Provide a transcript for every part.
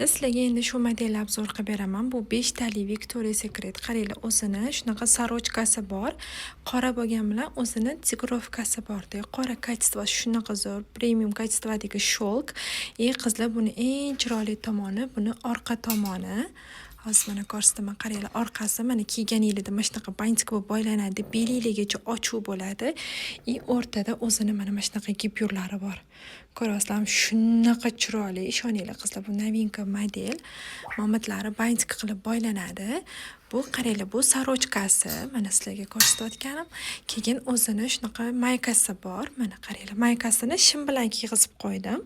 Sizlarga endi shu modelni обзор qilib beraman. Bu beshtali Victoria's Secret. Qaranglar, o'zini shunaqa сорочка si bor. Qora bo'lgani bilan o'zini тигровка si borda. Qora, качество si shunaqa zo'r, premium качество dagi шёлк. И qizlar, buni eng chiroyli tomoni buni orqa tomoni. Hozir mana ko'rsataman. Qaranglar, orqasi mana kiyganinglarda mana shunaqa бантик bo'lib boylanadi. Belinglargacha ochuv bo'ladi. И o'rtada o'zini mana shunaqa gipyurlari bor. Ko'ryapsizlarmi? Shunaqa chiroyli, ishoninglar, qizlar, bu новинка model. Momatlari бантик qilib boylanadi. Bu, qaranglar, bu сорочка si, mana sizlarga ko'rsatayotganim. Keyin o'zini shunaqa maykasi bor. Mana qaranglar, maykasini shim bilan kiygizib qo'ydim.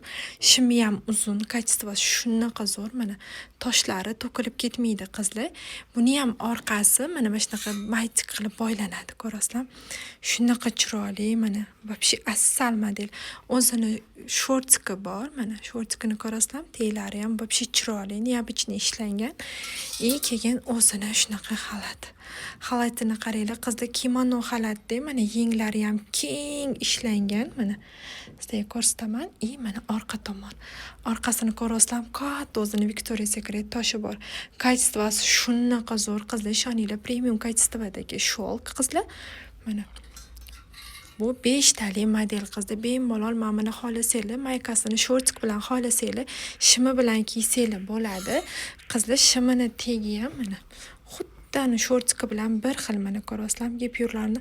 Shimi ham uzun, качество si shunaqa zo'r. Mana toshlari to'kilib ketmaydi, qizlar. Buni ham orqasi mana shunaqa бантик qilib boylanadi. Ko'ryapsizlarmi? Shunaqa chiroyli, mana вообще asal model. O'zini шортик i bor. Mana шортик ini ko'rasizlarmi? Teglari ham вообще chiroyli, необычный ishlangan. И keyin o'zini shunaqa xalat. Xalatini qaranglar, qizlar, kimono xalatda, mana yenglari ham keng ishlangan. Mana sizlarga ko'rsataman. И mana orqa tomon. Orqasini ko'ryapsizlarmi? Katta o'zini Victoria's Secret toshi bor. Качество si shunaqa zo'r, qizlar, ishoninglar, premium качество dagi шёлк, qizlar. Mana. Bu beshtali model, qizlar. Bemalol mana buni xohlasanglar, maykasini шортик bilan xohlasanglar, shimi bilan kiysanglar bo'ladi. Qizlar, shimini tegi ham mana xuddi ani шортик i bilan bir xil, mana ko'ryapsizlarmi? Gipyurlarni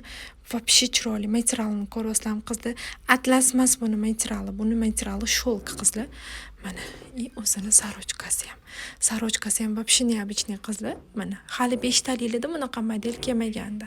вообще chiroyli materialini ko'ryapsizlarmi, qizlar? Atlas emas buni materiali, buni materiali шёлк, qizlar. Mana и o'zini сорочка si ham. Сорочка si ham вообще необычный, qizlar. Mana hali beshtalilarda bunaqa model kelmagandi.